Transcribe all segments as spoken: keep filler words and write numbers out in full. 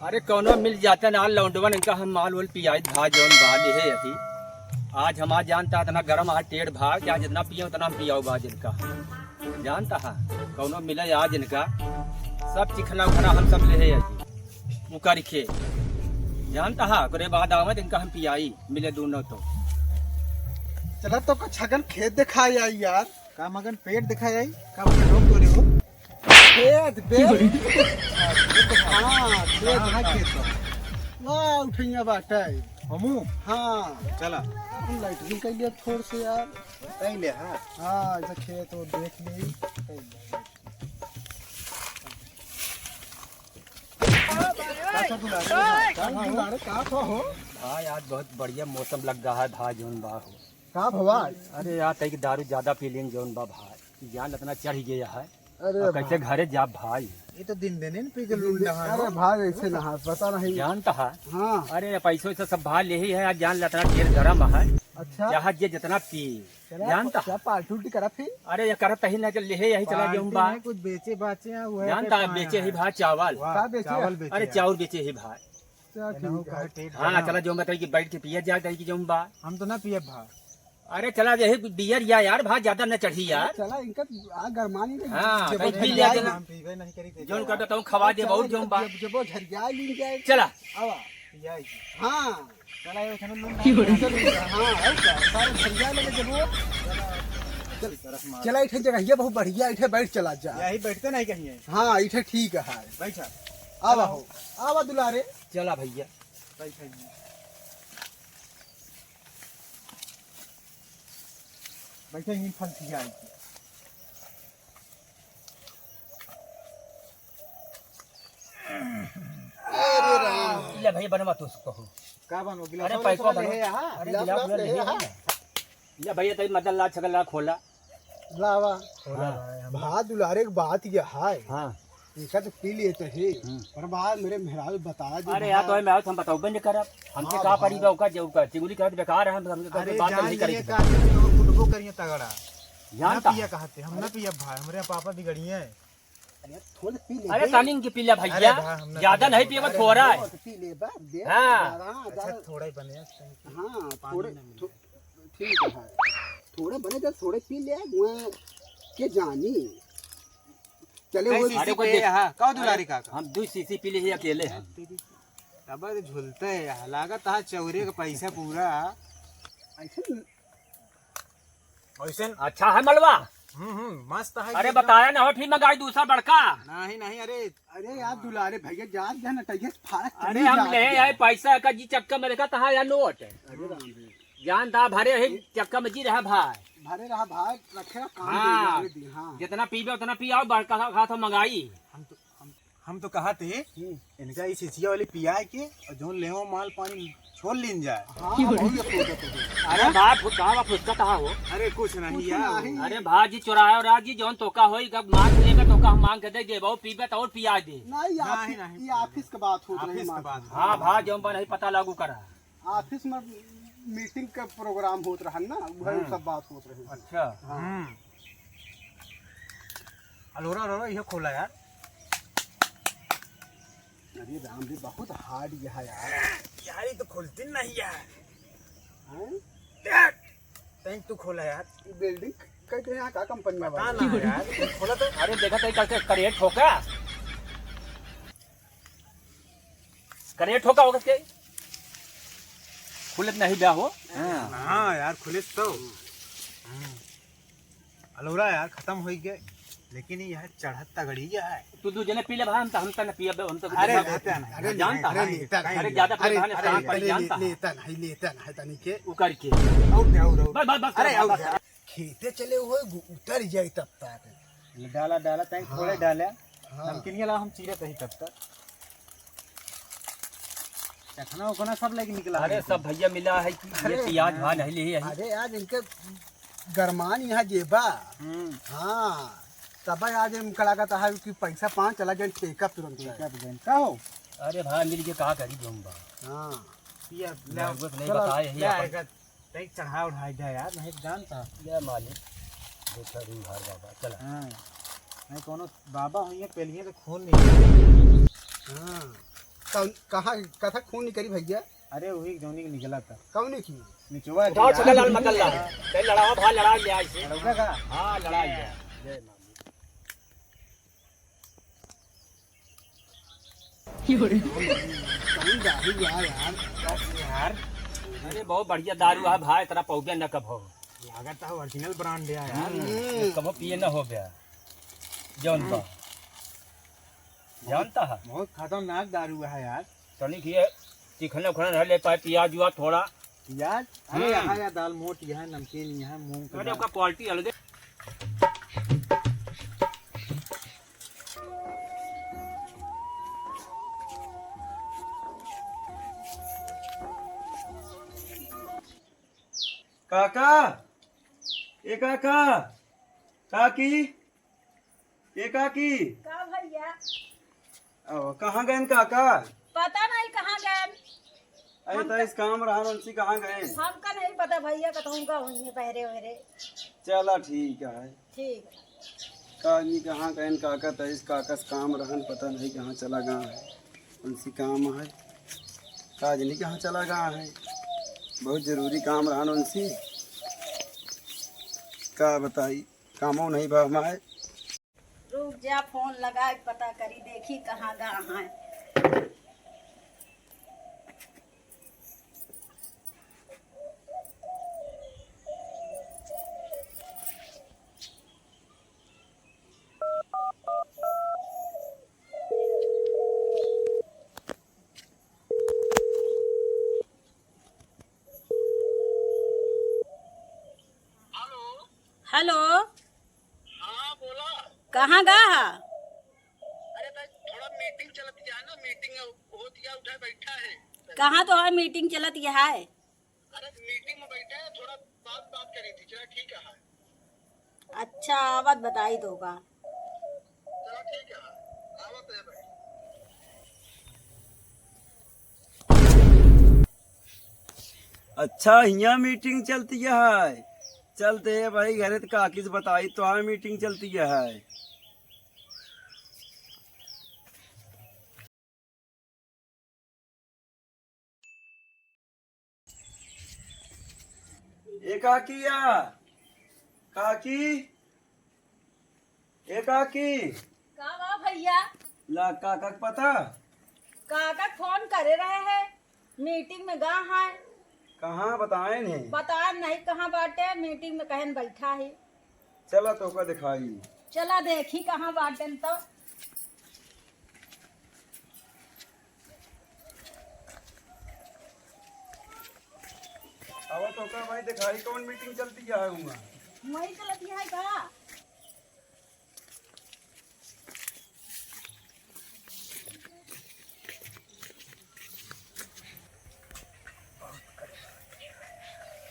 अरे कौनो मिल जाते ना लौंडवन, इनका हम माल वोल पियाई भा जौन बा लिहे अही। आज हमार जानता इतना गरम, आज टेढ़ भा, क्या जितना पिए उतना हम पियाओ बा जिनका। जानता है, कौनो मिले आज इनका, सब चिखना उखना हम सब लिहे अही। उ करके जानता है, ओकरे बाद आवे इनका हम पियाई, मिले दोनों तो। चला तो का छगन खेत दिखाई आई यार। का मगन पेट दिखाई आई? का मगन लोग तो रे हो? खेत बे। हाँ, खेत। कहाँ है खेत? वाह, उठैया बाटे। हमू? हाँ। चला। हम लैट्रिन कर लिया थोड़ से यार। कर ले, हाँ। हाँ, ऐसा खेत वो देख ली। का सब बुला रहे हो? का बुला रहे? का था हो? भाई, आज बहुत बढ़िया मौसम लग रहा है भाई, जौन बा हो। का भवा? अरे यार, तई के दारू ज्यादा पी लेन जौन बा भाई, जान इतना चढ़ गया है। अरे अब कैसे भाई। घरे जाब भाई? ये तो दिन दिन पी के लूट रहा है। अरे भाई, ऐसे ना, पता नहीं। जानता है? हाँ। अरे, पैसों से सब भाई ले ही है, आज जान इतना तेल गरम है। अच्छा। चाहे जे जितना पी। चला, जानता क्या है? पार्टी उल्टी करा फिर? अरे, ये करत ही ना, चल ले यही चला पार्टी जाऊं बा। नहीं, कुछ बेचे बाचे हैं, वो है जानता है, पाए बेचे ही हैं। भाई चावल। वाह, का बेचे? चावल बेचे अरे, हैं। चाउर बेचे ही भाई। चल, एनहु ठीक है। कहे पेट हाँ, भरा। चला जो मैं कही कि बैठ के पिया जाए, कही कि जो हम बा। हम तो ना पियब भा। अरे चला यही बियर या यार, भा ज्यादा न चढ़ी यार। चला इनका आ गरमानी में हाँ, जब कहीं पी झरिया लिया ली। चला। हम पीबे नहीं करी थे। जौन कहता तू खवा दे, चला बहुत जौन बा। जब, जब वो झरिया ली जाए। चला। आवा। पिया ही। हाँ। चला ये उठने लूंगा। चल, हाँ, और का? सारे झरिया लगे जब वो। चल, चला इठे जगह ये बहुत बढ़िया, इठे बैठ चला जा। यही बैठते नहीं कहीं है। हाँ, इठे ठीक है। बैठा। आवा हो। आवा दुलारे। चला भैया। बैठे ही। बैठे ही फल खिया है। अरे राम। ले भैया बनवा तो उसको हो। का बनो? अरे गिलास पैको वाला बनो। है यहाँ? अरे गिलास गिलास वाला ले नहीं है है यहाँ? ना। ले भैया तई मदन ला छगला खोला। लावा। हाँ। भा दुलारे के बात यह है। हाँ। इनका तो पी लिए तो ही, हम्म। पर बाद मेरे मेहरारू बता दे अरे भा। यार, तो मैं हम बताऊबे नहीं करब। हमसे हाँ का पड़ी भाई। बा, ओका जो का चिंगुली करत बेकार है, हम, हमसे अरे बात जान नहीं करेगी। का, तो कुटबो करिए तगड़ा। जानता ना पिया है। कहते, हम ना पिया भाई, हमरे पापा बिगड़िए। अरे थोड़ा पी ले अरे बे। तानिन के पी ले भैया, अरे भाई, हम ना ज्यादा पिया नहीं भाई। पिएबा, अरे थोड़ा है। बहुत पी ले बा, दे। हाँ। ज्यादा, अच्छा, ज्यादा। थोड़ा ही बने, हाँ, पानी थोड़े, ना मिले। थो-, ठीक है, थोड़े बने तो थोड़े पी ले, वहाँ के जानी। चले नहीं, वो शीशी अरे पे, कोई देख, यहाँ, कहो दुलारी अरे काका। हम दो शीशी पी ले ही अकेले हैं। तब तो झुलते हैं यहाँ, लागत है चौरे का पैसा पूरा। ऐसे न- वैसे अच्छा है मलवा। हम्म, हम्म, मस्त है अरे एकदम। बताया ना हो, फिर मंगाई दूसरा बड़का। नहीं, नहीं, अरे। अरे यार दुलारे भैया, जात जान टैक्स फाड़त अरे चली हम जात ले है। आए पैसा का जी चक्का में रखा था या नोट। अरे राम रे। जान दा भरे ही चक्का में जी रहा भाई। भरे रहा भाई, रखे रहा काम हाँ। दे, दे, हाँ। जितना पीबे उतना पियाओ, बड़का खा, खा तो मंगाई। हम तो, हम, हम तो कहा थे, हम्म। इनका इस हिसिया वाली पिया के और जोन लेहो माल पानी छोड़ लीन जाए। हाँ, हम वही सोचते थे। अरे बाप, कहाँ बाप उसका कहाँ हो? अरे कुछ नहीं कुछ यार। नहीं। अरे भाजी चोरायो राजी, जौन तोका होई, कब मांग लेबे तोका हम मांग के दे देबो, पीबे तो और पिया दे। नहीं, नहीं, आप, नहीं, ये नहीं। ऑफिस के बात होत रही ऑफिस के मांग। बात। हाँ, भा जौन बा नहीं पता लागू करा। ऑफिस में मीटिंग का प्रोग्राम होत रहन ना, वही हाँ। सब बात होत रही। अच्छा। हाँ। हम्म। अलोरा, अलोरा, इहो खोला यार। अरे राम रे, बहुत हार्ड यह है यार। यार, ये तो खुलती नहीं यार। हैं? देख, तैं तू खोला यार। ये वेल्डिंग करके यहाँ का कंपनी में पता बना? ना यार, तू खोला तो। अरे देखा तो, ये कैसे करेट होगा? करेट होगा, होगा के? खुलत नहीं बा हो। हाँ। हाँ यार, खुले तो। हाँ। अलोरा यार, खत्म हो गए, लेकिन ये चढ़त तगड़ी है। तू दू जने पी ले भाई, हम तो, हम तो न पियब, हम तो अरे, लेता नहीं, अरे, जानता अरे, है। लेता नहीं, अरे, ज्यादा अरे, पी ले, अरे, परेशान पड़ी, अरे, जानता है। लेता नहीं, लेता नहीं, तनी के। उ करके। और दे, और, और। बस, बस, बस, अरे, बस, और बस। दे। खेते चले हुए गु-, उतर जाए तब तक। डाला, डाला, तैं हाँ। थोड़े डाला। हाँ। नमकीनिया ला, हम चीरत रही तब तक। चखना उखना सब लेके निकला अरे है। सब भैया मिला है कि ये अरे प्याज हाँ। भा नहीं ले है। अरे आज इनके गरमान यहाँ जेबा। हम्म। हाँ, तब आज इनका लागत है कि पैसा पाँच चला गए, टेका तुरंत टेका है। तुरंत। का हो? अरे भाई मिल के का करी जोम बा। हाँ। ये ले, महंगो से नहीं चलो, बताए ही ले अपन। आएगा। तैं चढ़ा उढ़ाई दे यार, नहीं तो जानता। जय मालिक। देखा रू हर बाबा, चला। हाँ। नहीं, कोनो बाबा होइहैं, पेलिहैं तो खून निकला। हाँ। कौन, कहाँ, कथा खून निकली भैया? अरे, वही जौनी के निकला था। कौनी की? निचवा उठाओ के छक्का यार। लाल मकल्ला। चल, लड़ावा, भाई, लड़ा लिया इसे। लड़ौका का? हाँ, लड़ा लिया। जय मालिक। कौन दारू बा यार? यार, अरे बहुत बढ़िया दारू है भाई, तेरा पौबे न कब हो। लागत है original brand है यार। हम्म, कबो पिए न हो गया। जौन बा। जानता है? बहुत खतरनाक दारू है यार। तनिक ये चिखना उखना रह ले पाए, प्याज हुआ थोड़ा। प्याज? अरे हम्म। यहाँ या दाल मोट, यहाँ नमकीन, यहाँ मूंग का अरे दाल। ओका quality अलगे। काका, ए काका, काकी, ए काकी। का भैया? ओ, कहाँ गएन काका? पता नहीं कहाँ गएन। अरे, हमका तो इस काम रहा, उनसे कहाँ गएन? हमका नहीं पता भैया, कतहूँ का होइहैं बहरे वहरे। चला ठीक है। ठीक है। का जानी कहाँ गएन काका, तइस काका से काम रहन, पता नहीं कहाँ चला गा है। उनसे काम है, का जानी कहाँ चला गा है। बहुत जरूरी काम रहन उनसे, का बताई, कामो नहीं बा हमारे। रुक जा, फोन लगाए, पता करी, देखी कहाँ गा है। हेलो। हाँ, बोला। कहाँ गा हा? अरे, तो थोड़ा मीटिंग चलत है ना, मीटिंग होत है, उठा बैठा है। कहाँ तो है मीटिंग चलत है? अरे, मीटिंग में बैठा है, थोड़ा बात, बात करी थी। चला, ठीक है। अच्छा, आवत बताई तो का। चला, ठीक है, आवत है भाई। अच्छा, हियाँ मीटिंग चलती है। चलते हैं भाई घरे, तो काकी से बताई तो हाँ मीटिंग चलती है। ए काकी या, काकी, ए काकी। का बा भैया? ला काका के पता? काका फोन करे रहे हैं, मीटिंग में गा हैं। कहाँ बताएन है? बताएन नहीं कहाँ बाटे, मीटिंग में कहेन बैठा है। चला तोका दिखाई। चला देखी कहाँ बाटेन तो। अब तोका भाई दिखाई कौन मीटिंग चलती है हुआ? वही चलती है का?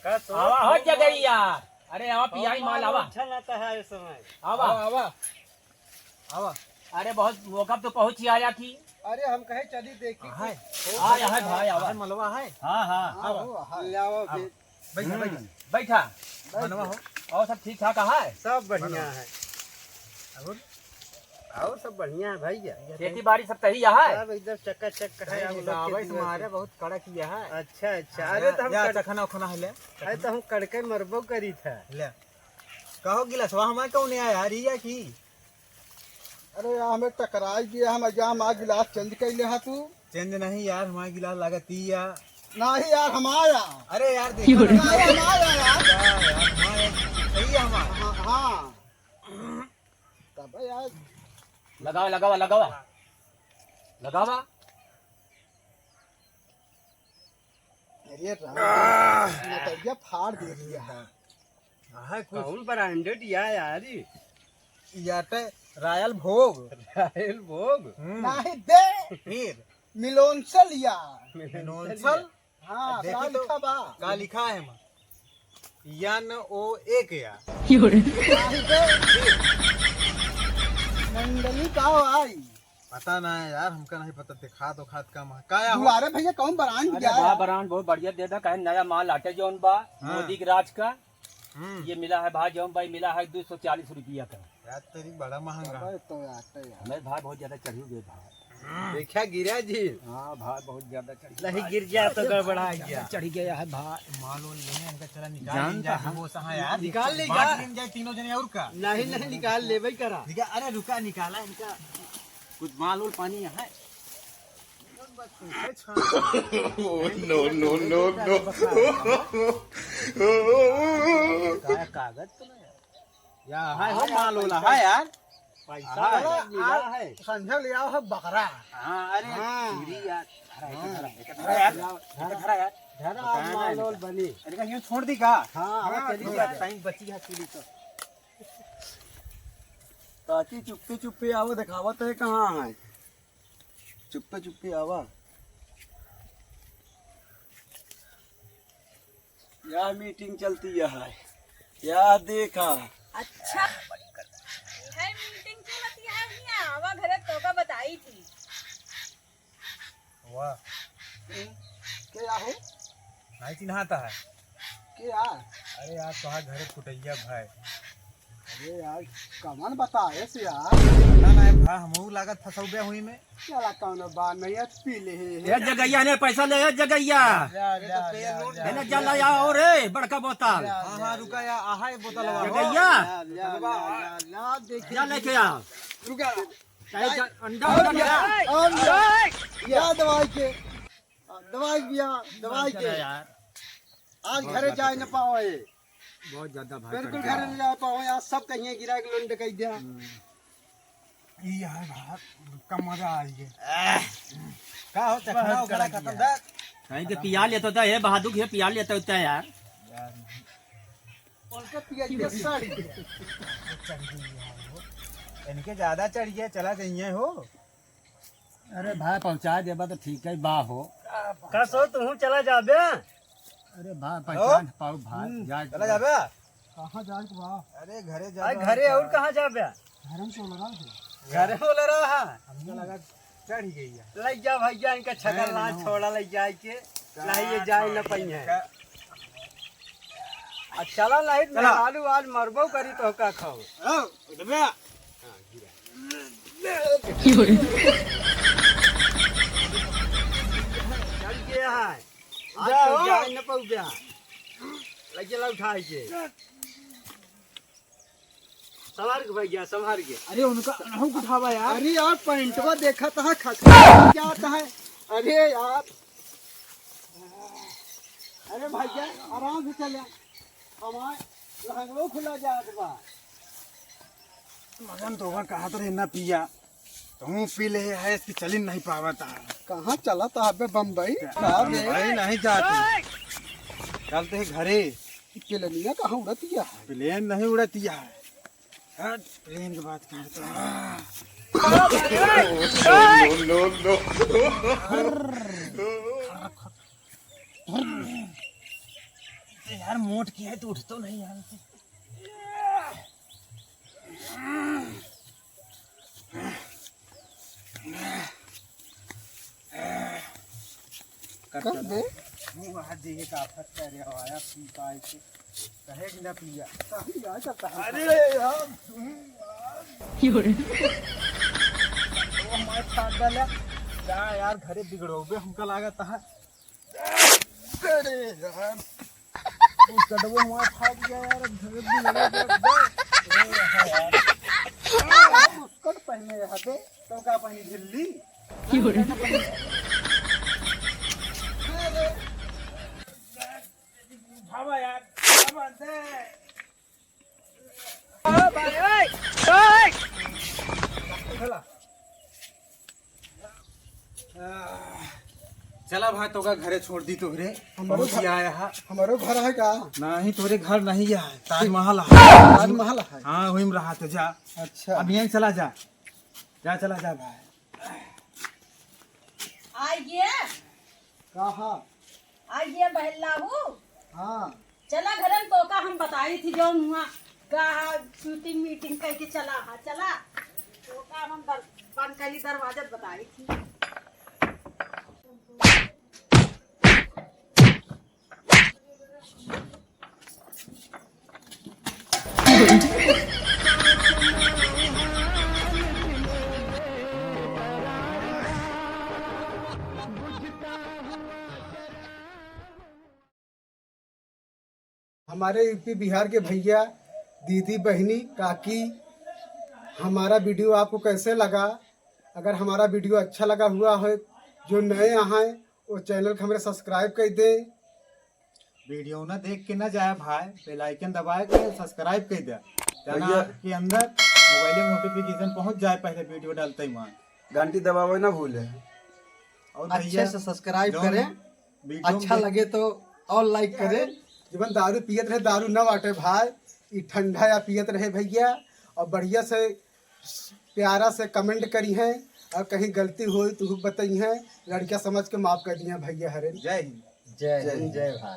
का तो आवा हो जगैया। अरे आवा पियाई माल आवा। अच्छा ना तो है इस समय। आवा। आवा, आवा। आवा। अरे बहुत मौका तो पहुँच ही आया थी। अरे हम कहे चली देखी हाय। कुछ हो आया है सकता भाई, है। आवा। हाय मलवा है। हाँ, हाँ। हाँ, आवा। हो, हाँ। ले आवा आवा। फिर। बैठा, हम्म, बैठा। बैठा। बैठ मनवा जा। हो। और सब ठीक ठाक है? सब बढ़िया है। और, और सब बढ़िया है भैया। खेती बाड़ी सब सही है? सब एकदम चकाचक है, नहीं, हम लोग गावे खेती से बाड़ी मारे से। बहुत कड़क ही है। अच्छा, अच्छा। हाँ, अरे या, तो हम या कड़-, चखना उखना है ले। अरे तो हम कड़के मरबो करी था। ले। कहो गिलासवा हमारे कौन आया यार, या की? अरे यार, हमें टकराई गया, हम जा, हमारा गिलास चेंज कर ले हा तू। चेंज नहीं यार, हमारा गिलास लागत ही या। नहीं यार, हमारा। अरे यार, देखो ना। नहीं, हमारा यार। यार, यार, हमारा सही है हमारा। हाँ, हाँ। तब यार। लगावा, लगावा, लगावा। लगावा। अरे राम, नटैया फाड़ दे दिया है। हाँ, कुछ कौन branded या यार ई? या ते Royal भोग। Royal भोग? हम्म। नहीं बे। फिर? मिलोन्सल या। मिलोन्सल? हाँ, देखी का तो लिखा बा? का लिखा है एमा? एन ओ एक या। नहीं बे। मंडली का आई? पता ना है यार, हमका नहीं पता, दिखात उखात कम है। का या हो? अरे भैया, कौन ब्रांड अरे क्या बा है? ब्रांड बहुत बढ़िया दे दा, काहे नया माल आटे जौन बा, हाँ। मोदी के राज का। हम्म। ये मिला है भाई, जौन भाई मिला है दो सौ चालीस रुपया का। यार तेरी बड़ा महंगा। अबे तो यार, तो यार। हमें भाई बहुत ज्यादा चढ़ी गए भाई। देखा गिरा जी। हाँ भाई, बहुत ज्यादा चढ़ी नहीं गए। गिर जाए तो गड़बड़ा गया। चढ़ी गया है भाई। माल वाल लेने इनका चला निकाल जानता लीन जाए, है। वो सहा यार। निकाल ले बांट जा। लीन जाए तीनों जने और का। नहीं, नहीं, निकाल ले भाई करा। निकाल, अरे रुका, निकाला इनका। कुछ माल वाल पानी यहाँ है। Oh, no, no, no, no। का-, कागज तो नहीं है। या, हाय हो, माल वाला, हाय यार। पैसा हाय। वाला मिला है। संझा ले आओ है बकरा। हाँ, अरे, हाँ। चूरी यार। धरा, एक धरा यार, एक धरा यार, एक धरा यार। धरा, बताया आज ना माल इनका। वाल बनी। इनका यूं छोड़ दी का? हाँ, हाँ, चली छोड़ जा। दे। टाइम बची है चूरी तो। काकी चुप्पे चुप्पे आओ, दिखावत है कहाँ है। चुप्पे चुप्पे आवा। या मीटिंग चलती है, या देखा। अच्छा, है मीटिंग चलती है हियाँ, आवा घरे तोका बताई थी। वाह। के या हो? नहीं चिन्हाता है। के या? अरे यार, तोहार घरे कुटैया भाई। अरे यार, कमन बताए से यार। पता ना है भाई, हमहू लागत फंसौबे हुई में। चला कौनो बात नहीं है, पी ले हे। ए जगैया ने पैसा ले, ए जगैया। जा, जा, जा, जा। है ना, जा ला आओ रे, बड़का बोतल। हाँ, हाँ, रुका या, आहा, ये बोतल ला। जगैया। ला, ला, ला, ला, ला, देखिए। जा लेके आ। रुका। चाहे जा, अंडा, और अंडा क्या? ले आ। और क्या? या दवाई के। दवाई बिया, दवाई के। यार। आज बहुत घरे ज्यादा जाए न पावे। बहुत ज्यादा भाई बिल्कुल कर दिया। घरे न जाए पावे, आज सब कहिए गिरा के लोन डकाई दिया। हम्म। ई है भाई, का मजा आई है। आह। का हो, चखना बस उखड़ा कर खत्म दिया। था? कहीं के पिया लेता था, हे बहादुर, हे पिया लेता होता है यार। यार, नहीं। उनके पिया के साड़ी है। चढ़ गई है वो। इनके ज्यादा चढ़ गया, चला जाइए हो। अरे भाई, पहुँचा देबा तो ठीक है, बा हो। कस हो, तुहूँ चला जाबे? अरे भाई, पहचान पाऊ भाई, हम्म, जा चला जाबे? कहाँ जाए के बा? अरे घरे जा। अरे घरे और कहाँ जाबे? घर में तो लगा है। घरे बोल रहा है। हमको लगा चढ़ गई है। ले जा भैया, इनका छगल नहीं, ना नहीं। छोड़ा, ले जाए के। नहीं, ये जाए न पाई है। का- अब चला नहीं, चला। मेहरारू आज मरबो करी तो का खाओ। आओ, उठबे। चल गया है। आज जाओ। तो जाए न पाऊ गया। ले चला उठाए के। संभार के भैया, संभार के। अरे उनका अनहु उठावा यार। अरे यार, पैंटवा देखा था, खसखस क्या था। अरे यार, अरे भैया, आराम से चले, हमार लहंगो खुला जात बा। मगन तो ओकर कहत रहे ना पिया, तू पी ले है, इसकी चली नहीं पावत है। कहाँ चलत है अबे बम्बई? बम्बई नहीं जाती, चलते हैं घरे। प्लेनिया कहाँ उड़तिया है? प्लेन नहीं उड़तिया है। हट, प्लेन के बात करते हैं। No, no, no, no। अरे यार, मोट की है तो उठ तो नहीं यार। कर दे। मुँह हाथ देहे का आफत करे हो, आया पी पाए के। कहे कि ना पिया। कहाँ जाए करता है? अरे यार, तुम यार। क्यों रे? ओ हमारे साथ वाला। जा यार, घरे बिगड़ोबे, हमका लागत है। अरे यार, वो कटवा हुआ फाट गया यार, अब घर भी लगा गया। अरे यार। बुस्कट पहने रहते, तो का पहनी झिल्ली? क्यों रे? अरे, भावा यार, भावा दे। ओ भाई, ओए, ओए। चला। चला भाई, तोका घरे छोड़ दी तोहरे। हमरो बहुत घर, आया है। हमरो घर है का? नहीं, तोरे घर नहीं है, ताजमहल है। ताजमहल है? हाँ, वहीं में रहा तो जा। अच्छा। अब यहीं चला जा। जा, चला जा भाई। आइए। कहा? आइए बहल्लाहू। हाँ। चला घरन तोका हम बताई थी जौन हुआ। कहा shooting meeting करके चला हा, चला। तोका हम बल- पान काली दरवाजा बताई थी। हमारे यूपी बिहार के भैया, दीदी, बहनी, काकी, हमारा वीडियो आपको कैसे लगा? अगर हमारा वीडियो अच्छा लगा हुआ है, जो नए आए हैं, वो चैनल को हमारे सब्सक्राइब कर दें। वीडियो ना देख के ना जाए भाई, बेल आइकन दबाए के सब्सक्राइब कर दे, जना भैया। आपके अंदर मोबाइल में नोटिफिकेशन पहुंच जाए पहले वीडियो डालते ही वहाँ। घंटी दबावे ना भूले। और अच्छे भैया, से सब्सक्राइब जौन करें, वीडियो में अच्छा देख- लगे तो और लाइक करें। जवन दारू पियत रहे, दारू न बाटे भाई, ई ठंडा या पियत रहे भैया। और बढ़िया से प्यारा से कमेंट करी हैं, और कहीं गलती होई तो बताई हैं, लड़कियां समझ के माफ कर दिए भैया। हरे जय हिंद। जय हिंद, जय भारत।